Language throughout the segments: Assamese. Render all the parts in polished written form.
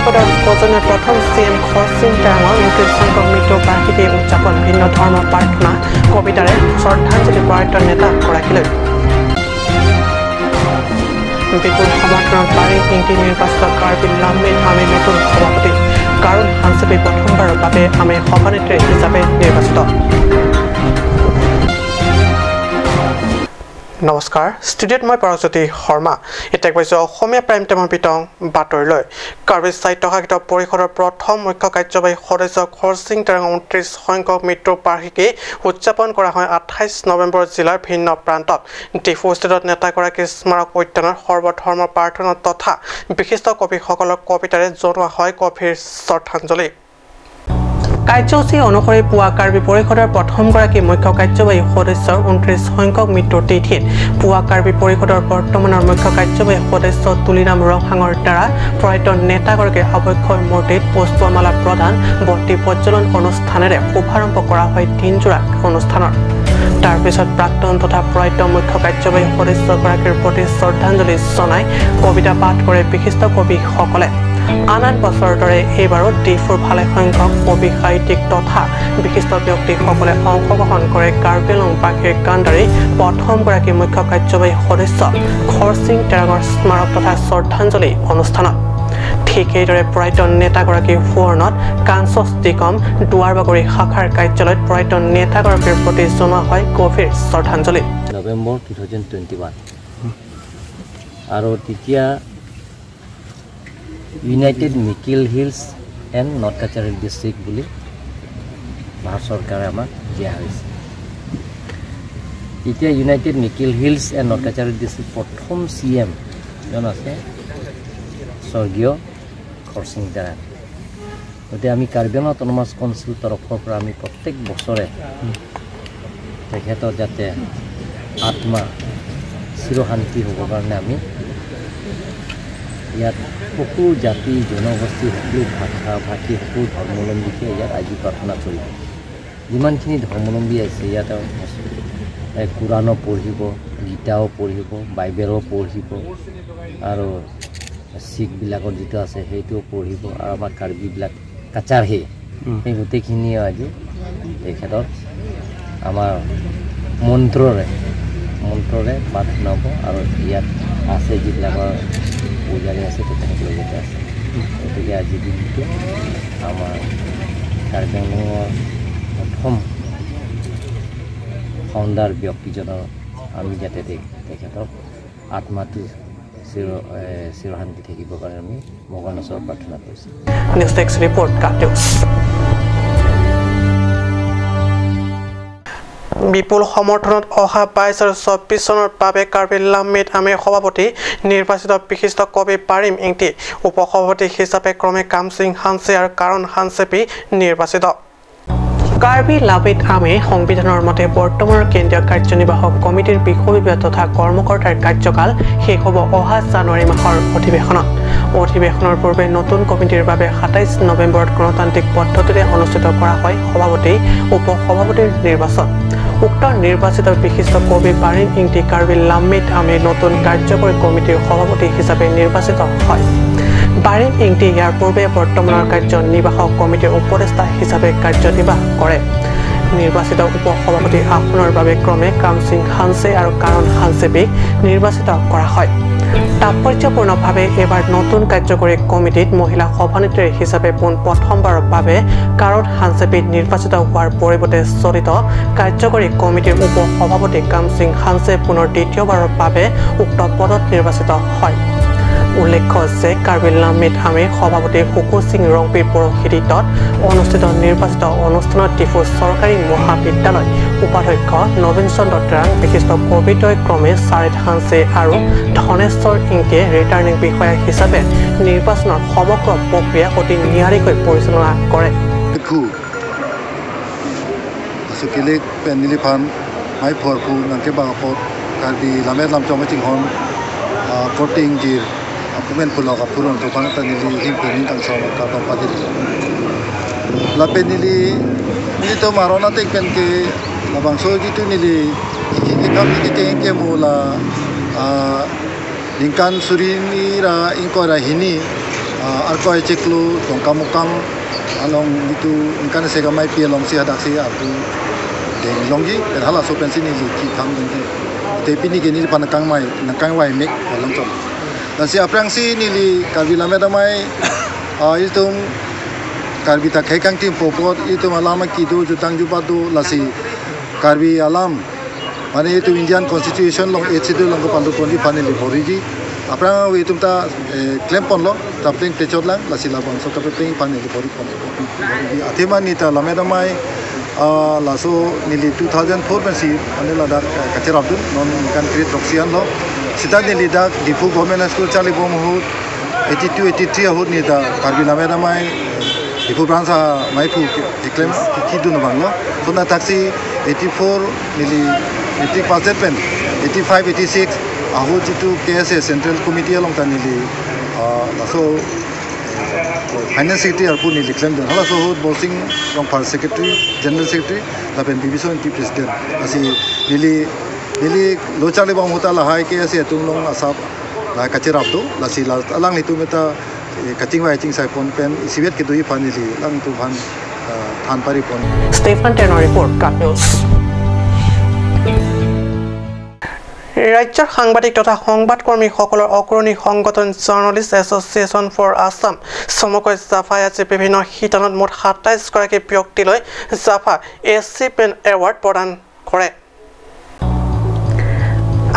পৰিষদৰ সৌজন্যত প্ৰথম চি এম খৰছিং টেৰাঙৰ 29 সংখ্যক মৃত্যু বাৰ্ষিকী উদযাপন। ভিন্ন ধৰ্ম প্ৰাৰ্থনা কবিতাৰে শ্ৰদ্ধাঞ্জলি প্ৰয়াত নেতাগৰাকীলৈ। বিপুল সমৰ্থনত বাৰী ইংটি নিৰ্বাচিত কাৰ্বি লাম্মিত আমি নতুন সভাপতি কাৰুণ হানচেপি প্ৰথমবাৰৰ বাবে আমি সভানেত্ৰী হিচাপে নিৰ্বাচিত। নমস্কাৰ, ষ্টুডিঅ'ত মই পৰজ্যোতি শৰ্মা। এতিয়া কৈছোঁ অসমীয়া প্ৰাইম টাইমৰ বিতং বাতৰিলৈ। কাৰ্বি স্বায়ত্তশাসিত পৰিষদৰ প্ৰথম মুখ্য কাৰ্যবাহী সদস্য খৰছিং টেৰাঙৰ 29 সংখ্যক মৃত্যু বাৰ্ষিকী উদযাপন কৰা হয় 28 নৱেম্বৰ জিলাৰ ভিন্ন প্ৰান্তত। ডিফু ষ্টেটত নেতাগৰাকীৰ স্মাৰক উদ্যানত সৰ্বধৰ্ম প্ৰাৰ্থনা তথা বিশিষ্ট কবিসকলৰ কবিতাৰে জনোৱা হয় গভীৰ শ্ৰদ্ধাঞ্জলি। কাৰ্যসূচী অনুসৰি পুৱা কাৰ্বি পৰিষদৰ প্ৰথমগৰাকী মুখ্য কাৰ্যবাহী সদস্যৰ 29 সংখ্যক মৃত্যুৰ তিথিত পুৱা কাৰ্বি পৰিষদৰ বৰ্তমানৰ মুখ্য কাৰ্যবাহী সদস্য তুলিৰাম ৰংহাঙৰ দ্বাৰা প্ৰয়াত নেতাগৰাকীৰ আৱক্ষ মূৰ্তিত পুষ্পমালা প্ৰদান, বন্তি প্ৰজ্বলন অনুষ্ঠানেৰে শুভাৰম্ভ কৰা হয় দিনজোৰা অনুষ্ঠানৰ। তাৰ পিছত প্ৰাক্তন তথা প্ৰয়াত মুখ্য কাৰ্যবাহী সদস্যগৰাকীৰ প্ৰতি শ্ৰদ্ধাঞ্জলি জনাই কবিতা পাঠ কৰে বিশিষ্ট কবিসকলে। আন আন বছৰৰ দৰে এইবাৰো ডিফুৰ ভালেসংখ্যক কবি, সাহিত্যিক তথা বিশিষ্ট ব্যক্তিসকলে অংশগ্ৰহণ কৰে কাৰ্বি আংলংবাসীৰ কাণ্ডাৰী প্ৰথমগৰাকী মুখ্য কাৰ্যবাহী সদস্য খৰছিং টেৰাঙৰ স্মাৰক তথা শ্ৰদ্ধাঞ্জলি অনুষ্ঠানত। ঠিক সেইদৰে প্ৰয়াত নেতাগৰাকীৰ সোঁৱৰণত কাঞ্চন ডিকম দুৱাৰবাগৰি শাখাৰ কাৰ্যালয়ত প্ৰয়াত নেতাগৰাকীৰ প্ৰতি জনোৱা হয় গভীৰ শ্ৰদ্ধাঞ্জলি। নৱেম্বৰ 2021 আৰু তেতিয়া United Mikir Hills and North Cachar district বুলি ভাৰত চৰকাৰে আমাক দিয়া হৈছে। এতিয়া United Mikir Hills and North Cachar district প্ৰথম চি এম জন আছে স্বৰ্গীয় খৰছিং টেৰাং। গতিকে আমি কাৰ্বি আংলং অট'নমাছ কাউন্সিল তৰফৰ পৰা আমি প্ৰত্যেক বছৰে তেখেতৰ যাতে আত্মা চিৰশান্তি হ'বৰ কাৰণে আমি ইয়াত সকলো জাতি জনগোষ্ঠী, সকলো ভাষা ভাষী, সকলো ধৰ্মাৱলম্বীকে ইয়াত আজি প্ৰাৰ্থনা কৰিব। যিমানখিনি ধৰ্মাৱলম্বী আছে ইয়াত কোৰাণো পঢ়িব, গীতাও পঢ়িব, বাইবেলো পঢ়িব আৰু শিখবিলাকৰ যিটো আছে সেইটোও পঢ়িব আৰু আমাৰ কাৰ্বিবিলাক কাছাৰহে সেই গোটেইখিনিও আজি তেখেতৰ আমাৰ মন্ত্ৰৰে মাত শুনাব। আৰু ইয়াত আছে যিবিলাকৰ পূজাৰী আছে তেখেতসকলৰ লগতে আছে। গতিকে আজিৰ দিনটো আমাৰ কাৰ্বি আংলঙৰ প্ৰথম ফাউণ্ডাৰ ব্যক্তিজনৰ আমি যাতে তেখেতক আত্মাটো চিৰশান্তি থাকিবৰ কাৰণে আমি ভগৱানৰ ওচৰত প্ৰাৰ্থনা কৰিছোঁ। নিউজ ডেস্ক ৰিপৰ্ট, কাটিউছ। বিপুল সমৰ্থনত অহা 22 আৰু 24 চনৰ বাবে কাৰ্বি লাম্মিত আমিৰ সভাপতি নিৰ্বাচিত বিশিষ্ট কবি পাৰিম ইংটি, উপসভাপতি হিচাপে ক্ৰমে কামসিং হানছে আৰু কাৰণ হানচেপি নিৰ্বাচিত। কাৰ্বি লাম্মিত আমে সংবিধানৰ মতে বৰ্তমানৰ কেন্দ্ৰীয় কাৰ্যনিৰ্বাহক কমিটিৰ বিষয়ববীয়া তথা কৰ্মকৰ্তাৰ কাৰ্যকাল শেষ হ'ব অহা জানুৱাৰী মাহৰ অধিৱেশনত। অধিৱেশনৰ পূৰ্বে নতুন কমিটিৰ বাবে 27 নৱেম্বৰত গণতান্ত্ৰিক পদ্ধতিৰে অনুষ্ঠিত কৰা হয় সভাপতি, উপসভাপতিৰ নিৰ্বাচন। উক্ত নিৰ্বাচিত বিশিষ্ট কবি পাৰিম ইংটি কাৰ্বি লাম্মিত আমে নতুন কাৰ্যকৰী কমিটিৰ সভাপতি হিচাপে নিৰ্বাচিত হয়। পাৰিম ইংটি ইয়াৰ পূৰ্বে বৰ্তমানৰ কাৰ্যনিৰ্বাহক কমিটিৰ উপদেষ্টা হিচাপে কাৰ্যনিৰ্বাহ কৰে। নিৰ্বাচিত উপসভাপতি আসনৰ বাবে ক্ৰমে কামসিং হানছে আৰু কাৰণ হানচেপিক নিৰ্বাচিত কৰা হয়। তাৎপৰ্যপূৰ্ণভাৱে এইবাৰ নতুন কাৰ্যকৰী কমিটিত মহিলা সভানেত্ৰী হিচাপে পোন প্ৰথমবাৰৰ বাবে কাৰণ হানচেপি নিৰ্বাচিত হোৱাৰ পৰিৱৰ্তে চলিত কাৰ্যকৰী কমিটিৰ উপ সভাপতি কামসিং হানছে পুনৰ দ্বিতীয়বাৰৰ বাবে উক্ত পদত নিৰ্বাচিত হয়। উল্লেখ্য যে কাৰ্বি লাম্মিত আমিৰ সভাপতি শুকু সিং ৰংপিৰ পৌৰোহিত্যত অনুষ্ঠিত নিৰ্বাচিত অনুষ্ঠানত ডিফু চৰকাৰী মহাবিদ্যালয় উপাধ্যক্ষ নবীন চন্দ্ৰ তেৰাং, বিশিষ্ট কবিদ্বয় ক্ৰমে চাৰিত হানছে আৰু ধনেশ্বৰ ইংকে ৰিটাৰ্ণিং বিষয়া হিচাপে নিৰ্বাচনৰ সমগ্ৰ প্ৰক্ৰিয়া অতি নিয়াৰিকৈ পৰিচালনা কৰে। Pumen pulau ka purun to bang tanili him penin tang sama ka tong padiri la penili nili to marona tek pen ke la bang so gitu nili ki kam ki teng ke mu la lingkan surini ra ingkora hini arko cheklu tongkamukang along itu ingkan segamai pielong si hadaksi arku deng longgi dan hala so pensi ni ki kham dengki tepi ni geni panakang mai nakang wai mek along chom dan si aprang si ni li Karbi Lammet mai itu Karbi ta khekang tim popot itu malama ki du jutang jupadu lasi Karbi alam mane itu Indian Constitution long 8 long ko pandu pondi paneli horiji aprang we tum ta claim pon lo tapling techot lang lasi labang so tapling paneli hori pon athema ni ta Lammet mai laso nili 2004 pen si anela dak kacher abdul non kan create roxian lo sita nili dak Diphu Government School chali bom hu 82 83 hu ni ta Karbi Lammet mai Diphu branch mai phu claim ki du no bang lo so na taxi 84 nili 85 pen 85 86 ahu jitu KSA Central Committee along ta nili laso Finance Secretary arpu nili claim den hala so hut bolsing long first secretary general secretary lapen division ti president asi nili nili lochali bang huta la hai KSA tung long asap la kachir aptu lasi la alang nitu meta kaching wai ching sai pon pen siwet ke dui phan nili lang tu phan than pari pon Stephen Tenor report cut news. ৰাজ্যৰ সাংবাদিক তথা সংবাদকৰ্মীসকলৰ অগ্ৰণী সংগঠন জাৰ্ণলিষ্ট এছ'চিয়েশ্যন ফৰ আছাম চমুকৈ জাফাই আজি বিভিন্ন শিতানত মুঠ 27গৰাকী ব্যক্তিলৈ জাফা এচিভমেণ্ট এৱাৰ্ড প্ৰদান কৰে।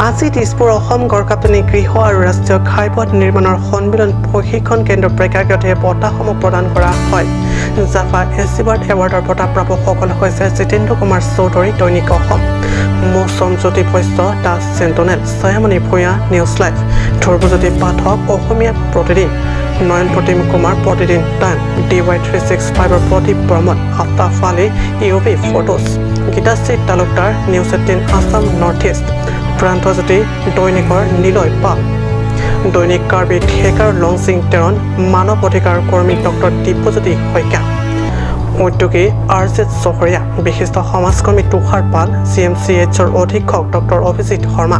আজি দিছপুৰ অসম গড়কাপ্তানি গৃহ আৰু ৰাষ্ট্ৰীয় ঘাইপথ নিৰ্মাণৰ সন্মিলন প্ৰশিক্ষণ কেন্দ্ৰ প্ৰেক্ষাগৃহত এই বঁটাসমূহ প্ৰদান কৰা হয়। জাফা এচিভমেণ্ট এৱাৰ্ডৰ বঁটা প্ৰাপকসকল হৈছে Jitendra Kumar Choudhury Dainik Assam, Mousam Jyoti Baishya Das Sentinel, Chayamani Bhuyan News Live, Dhrubajyoti Pathak Asomiya Pratidin, Nayan Pratim Kumar Pratidin Time, DY 365 Pradip Barman, Altaf Ali U B Photos, Gitashree Talukdar News 18 Assam North East, Prantajyoti দৈনিকৰ নিলয় পাল, দৈনিক কাৰ্বি ঠেকাৰ লংচিং টেৰণ, মানৱ অধিকাৰ কৰ্মী ডক্টৰ দিব্যজ্যোতি শইকীয়া, উদ্যোগী আৰ জেড চহৰীয়া, বিশিষ্ট সমাজকৰ্মী তুষাৰ পাল, জি এম চি এইচৰ অধীক্ষক ডক্টৰ অভিজিত শৰ্মা,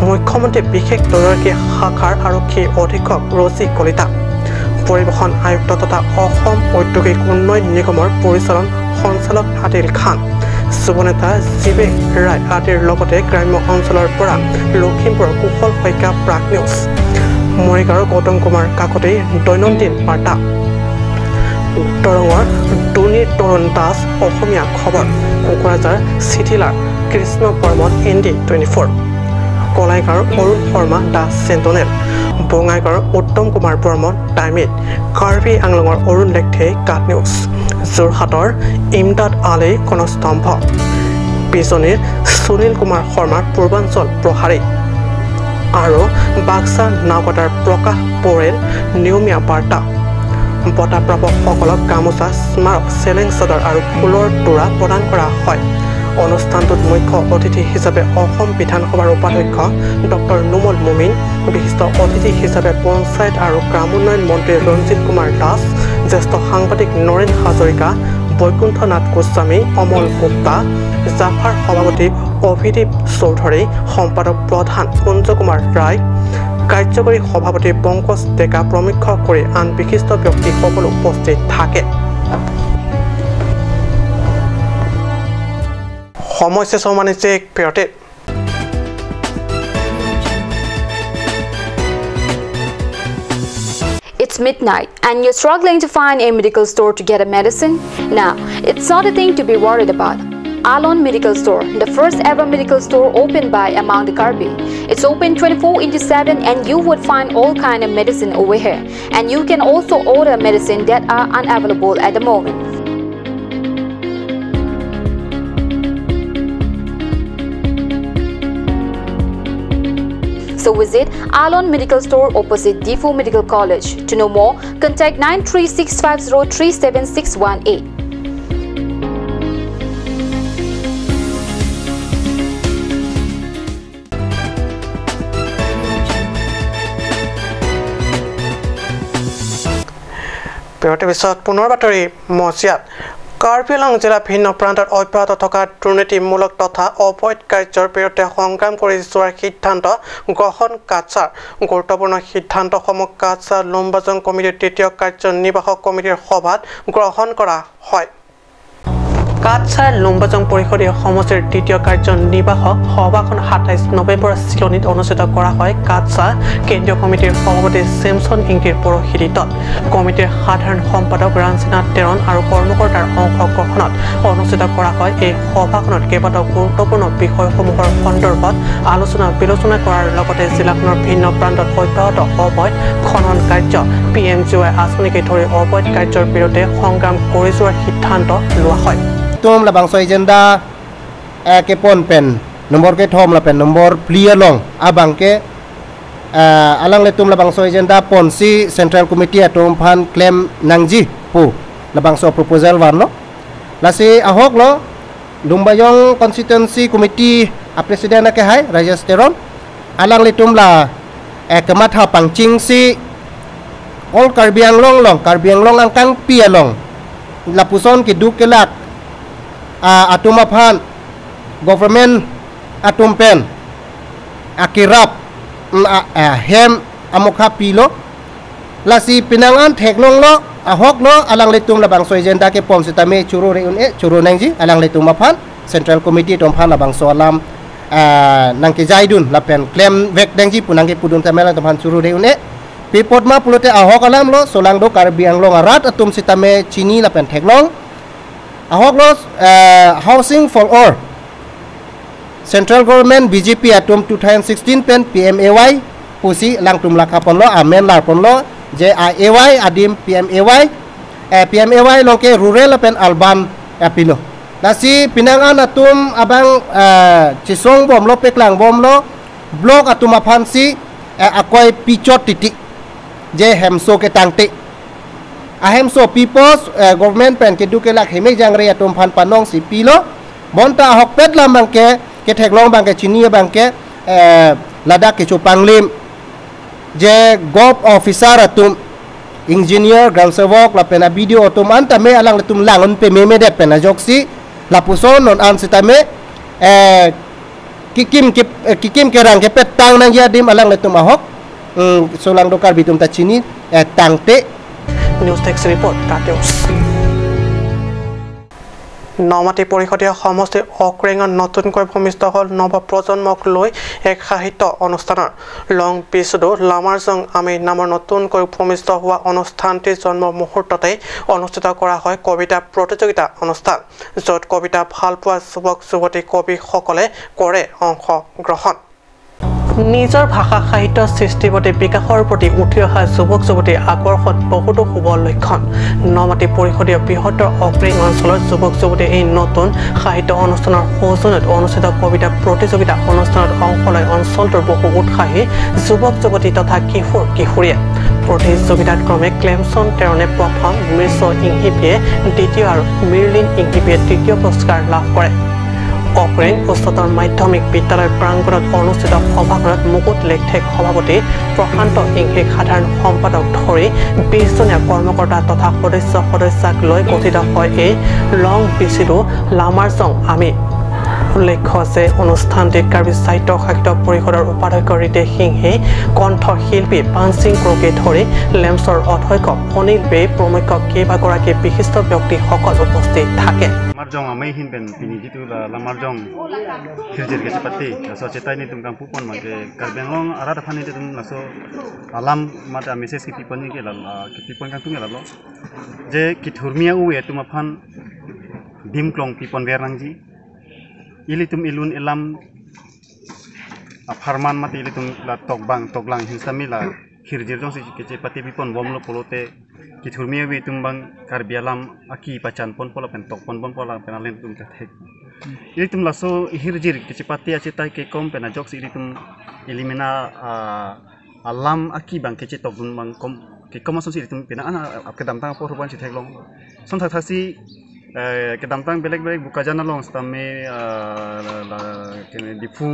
মুখ্যমন্ত্ৰী বিশেষ তদাৰকী শাখাৰ আৰক্ষী অধীক্ষক ৰজী কলিতা, পৰিবহণ আয়ুক্ত তথা অসম ঔদ্যোগিক উন্নয়ন নিগমৰ পৰিচালন সঞ্চালক আদিল খান, যুৱনেতা জীৱেশ ৰায় আদিৰ লগতে গ্ৰাম্য অঞ্চলৰ পৰা লখিমপুৰৰ কুশল শইকীয়া প্ৰাগ নিউজ, মৰিগাঁৱৰ গৌতম কুমাৰ কাকতি দৈনন্দিন বাৰ্তা, দৰঙৰ দুনীৰ তৰুণ দাস অসমীয়া খবৰ, কোকৰাঝাৰ চিথিলাৰ কৃষ্ণ বৰ্মন ND 24, কলাইগাঁৱৰ অৰুণ শৰ্মা দাস চেণ্টনেল, বঙাইগাঁৱৰ উত্তম কুমাৰ বৰ্মন টাইমিট, কাৰ্বি আংলঙৰ অৰুণ লেখথে কাট নিউজ, যোৰহাটৰ ইমদাদ আলী কনস্তম্ভ, বিজনীৰ সুনীল কুমাৰ শৰ্মাৰ পূৰ্বাঞ্চল প্ৰহাৰী আৰু বাক্সা নাওকটাৰ প্ৰকাশ পৌৰেল নিয়মীয়া বাৰ্তা। বঁটা প্ৰাপকসকলক গামোচা, স্মাৰক, চেলেং চাদৰ আৰু ফুলৰ তোৰা প্ৰদান কৰা হয়। অনুষ্ঠানটোত মুখ্য অতিথি হিচাপে অসম বিধানসভাৰ উপাধ্যক্ষ ডক্টৰ নোমল মুমিন, বিশিষ্ট অতিথি হিচাপে পঞ্চায়ত আৰু গ্ৰামোন্নয়ন মন্ত্ৰী ৰঞ্জিত কুমাৰ দাস, জ্যেষ্ঠ সাংবাদিক নৰেন হাজৰিকা, বৈকুণ্ঠনাথ গোস্বামী, অমল গুপ্তা, জাফাৰ সভাপতি অভিদীপ চৌধুৰী, সম্পাদক প্ৰধান কুঞ্জ কুমাৰ ৰায়, কাৰ্যকৰী সভাপতি পংকজ ডেকা প্ৰমুখ্য কৰি আন বিশিষ্ট ব্যক্তিসকল উপস্থিত থাকে। সমস্যা বাণিজ্যিক বিৰতিত। It's midnight and you're struggling to find a medical store to get a medicine? Now, it's not a thing to be worried about. Alon Medical Store, the first ever medical store opened by among the Karbi. It's open 24/7 and you would find all kind of medicine over here. And you can also order medicine that are unavailable at the moment. So visit Alon Medical Store opposite Diphu Medical College. To know more, contact 93650 37618. বিৰতিৰ পিছত পুনৰ বাতৰি মজিয়াত। কাৰ্বি আংলং জিলাৰ ভিন্ন প্ৰান্তত অব্যাহত থকা দুৰ্নীতিমূলক তথা অবৈধ কাৰ্যৰ বিৰুদ্ধে সংগ্ৰাম কৰি যোৱাৰ সিদ্ধান্ত গ্ৰহণ কাছাৰ। গুৰুত্বপূৰ্ণ সিদ্ধান্তসমূহ কাছাৰ লুম্বাজং কমিটিৰ তৃতীয় কাৰ্যনিৰ্বাহক কমিটিৰ সভাত গ্ৰহণ কৰা হয়। কাছাৰ লুম্বাজং পৰিষদীয় সমষ্টিৰ তৃতীয় কাৰ্যনিৰ্বাহক সভাখন 27 নৱেম্বৰৰ চিলনীত অনুষ্ঠিত কৰা হয়। কাছাৰ কেন্দ্ৰীয় কমিটিৰ সভাপতি চেমছন ইংকিৰ পৌৰোহিত্যত কমিটিৰ সাধাৰণ সম্পাদক ৰাঞ্চিনা টেৰণ আৰু কৰ্মকৰ্তাৰ অংশগ্ৰহণত অনুষ্ঠিত কৰা হয়। এই সভাখনত কেইবাটাও গুৰুত্বপূৰ্ণ বিষয়সমূহৰ সন্দৰ্ভত আলোচনা বিলোচনা কৰাৰ লগতে জিলাখনৰ ভিন্ন প্ৰান্তত অব্যাহত অবৈধ খনন কাৰ্য, PMGY আঁচনিকে ধৰি অবৈধ কাৰ্যৰ বিৰুদ্ধে সংগ্ৰাম কৰি যোৱাৰ সিদ্ধান্ত লোৱা হয়। Tum la bang soi agenda ke pon pen nomor ke thom la pen nomor clear long abang ke alang le tum la bang soi agenda pon si central committee atom phan claim nangji pu la bang so proposal wan lo la si ahok lo Lumbayong constituency committee a president ke hai Rajesh Teron alang le tum la kemat ha pangching si all Karbi Anglong long Karbi Anglong angkang pia long la puson ki du ke lak atum aphan government atum pen akirap hem amokha pilo lasi pinangan theklong lo ahok lo alang letum la bangso agenda ke pom sitame churu re un e churu nangji alang letum aphan central committee tom phan la bangso alam nangke jaidun la pen claim vek dengji punangke pudun tamela tom phan churu re un e pipot ma pulote ahok alam lo solang do Karbi Anglong arat atum sitame chini la pen theklong ahok lo housing for all central government BJP atum 2016 pen PMAY pusi langtum lakapon lo amen larpon lo JIAY adim PMAY PMAY lo ke rural pen alban apilo nasi pinangan atum abang chisong bom lo peklang bom lo blok atum aphansi akoy pichot titik je hemso ke tangte ahem so peoples government pen ke duke lak heme jangre atum phan panong si pilo bonta hok pet lam bang ke theklong bang ke chini bang ke ladak ke chopanglim je gov officer atum engineer gram sevok la pena video atum anta me alang tum langon pe me det pena joksi la puson non an sitame kikim ke kikim ke rang ke pet tang nang ya dim alang letum ahok solang dokar bitum ta chini tangte. News desk report কাটিউস। নমাটি পৰিষদীয় সমষ্টিৰ অক্ৰেঙত নতুনকৈ ভূমিষ্ঠ হ'ল নৱপ্ৰজন্মক লৈ এক সাহিত্য অনুষ্ঠানৰ লং পিছুদু লামাৰজং আমি নামৰ নতুনকৈ ভূমিষ্ঠ হোৱা অনুষ্ঠানটিৰ জন্ম মুহূৰ্ততেই অনুষ্ঠিত কৰা হয় কবিতা প্ৰতিযোগিতা অনুষ্ঠান, য'ত কবিতা ভালপোৱা যুৱক যুৱতী কবিসকলে কৰে অংশগ্ৰহণ। নিজৰ ভাষা সাহিত্য সৃষ্টিৰ প্ৰতি বিকাশৰ প্ৰতি উঠি অহা যুৱক যুৱতীৰ আকৰ্ষণ বহুতো শুভ লক্ষণ। নমাটি পৰিষদীয় বৃহত্তৰ অগ্ৰিং অঞ্চলৰ যুৱক যুৱতীয়ে এই নতুন সাহিত্য অনুষ্ঠানৰ সৌজন্যত অনুষ্ঠিত কবিতা প্ৰতিযোগিতা অনুষ্ঠানত অংশ লয় অঞ্চলটোৰ বহু উৎসাহী যুৱক যুৱতী তথা কিশোৰ কিশোৰীয়ে। প্ৰতিযোগিতাত ক্ৰমে ক্লেমছন টেৰণে প্ৰথম, মিৰ্চ ইংহিপিয়ে দ্বিতীয় আৰু মিৰ্লিন ইংহিপিয়ে তৃতীয় পুৰস্কাৰ লাভ কৰে। অক্ৰেং উচ্চতৰ মাধ্যমিক বিদ্যালয় প্ৰাংগণত অনুষ্ঠিত সভাখনত মুকুট লেখঠেক সভাপতি প্ৰশান্ত ইংহিক সাধাৰণ সম্পাদক ধৰি 20জনীয়া কৰ্মকৰ্তা তথা সদস্য সদস্যাক লৈ গঠিত হয় এই লং বিচিদু লামাৰজং আমি। উল্লেখ্য যে অনুষ্ঠানটিত কাৰ্বি সাহিত্য সাহিত্য পৰিষদৰ উপাধ্যক্ষ ৰিতেশ সিংহে, কণ্ঠশিল্পী পানসিং ক্ৰকে ধৰি লেমছৰ অধ্যক্ষ অনিল বে প্ৰমুখ কেইবাগৰাকী বিশিষ্ট ব্যক্তিসকল উপস্থিত থাকে। Lamarjong amai hin pen pini gitu la Lamarjong hirjir ke sepati so cetai ni tum kang pupon ma ke Karbi Anglong arada phani tum laso alam mata message ki pipon ni ke la ki pipon kang tung la lo je ki thurmia u e tum phan dim klong pipon berangji ili tum ilun elam a farman mate ili tum la tok bang tok lang hinsami la hirjir jong si ke pati pipon bom lo polote ki thurmia wi tum bang karbialam aki pachan pon pola pen tok pon pon pola pen alen tum ka thek ili tum laso hirjir ke pati ache tai ke kom pen jok si ili tum elimina alam aki bang ke tok bun bang kom ke kom aso si ili tum pena ana ke dam tang por ban si thek long son tha si ke dam tang belek belek buka jana long stame la ke difu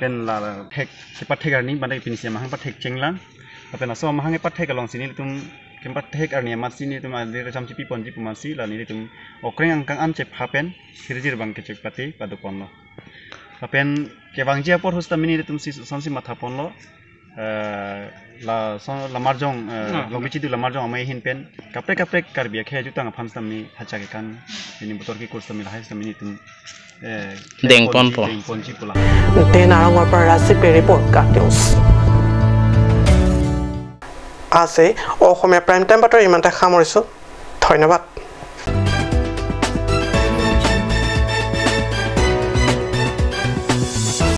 pen la thek se pathegar ni bande pinisia mahang pathek chengla pen aso mahang pathek long sini tum kempat tek arni amat sini tum alir jam cipi pon jipu masi la ni tum okreng angkang an cep hapen hirjir bang ke cep pati padu pon lo hapen ke bangji apor hosta mini tum si sonsi matha pon lo la son lamarjong longichi du lamarjong amai hin pen kapre kapre karbia khe jutang pham samni hacha ke kan ini botor ki course samni lahai samni tum deng pon po deng pon ji pula দেনাৰঙৰ পৰা ৰাজীৱ ৰিপৰ্ট কাট নিউজ। আজি অসমীয়া প্ৰাইম টাইম বাতৰি ইমানতে সামৰিছোঁ। ধন্যবাদ।